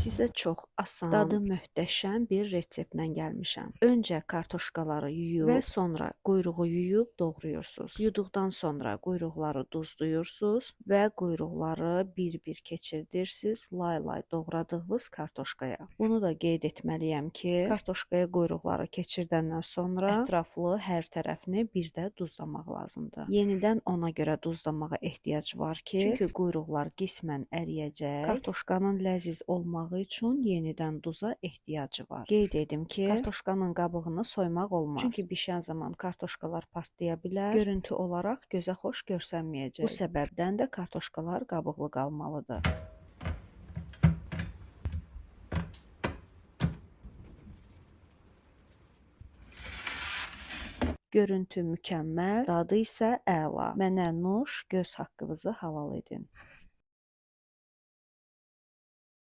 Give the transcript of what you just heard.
Sizə çox asan, dadı möhtəşəm bir reseptlə gəlmişəm. Öncə kartoşkaları yuyub və sonra quyruğu yuyub doğrayırsınız. Yuduqdan sonra quyruqları duzluyursunuz və quyruqları bir-bir keçirdirsiniz lay-lay doğradığınız kartoşkaya. Bunu da qeyd etməliyəm ki, kartoşkaya quyruqları keçirdəndən sonra ətraflı hər tərəfini bir də duzlamaq lazımdır. Yenidən ona görə duzlamağa ehtiyac var ki, çünki quyruqlar qismən əriyəcək. Kartoşkanın ləziz olmağı üçün yenidən duza ehtiyacı var. Qeyd edim ki, kartoşkanın qabığını soymaq olmaz. Çünki bişən zaman kartoşkalar partlaya bilər. Görüntü olaraq gözə xoş görsənməyəcək. Bu səbəbdən də kartoşkalar qabıqlı qalmalıdır. Görüntü mükəmməl, dadı isə əla. Mənə nuş, göz haqqınızı halal edin.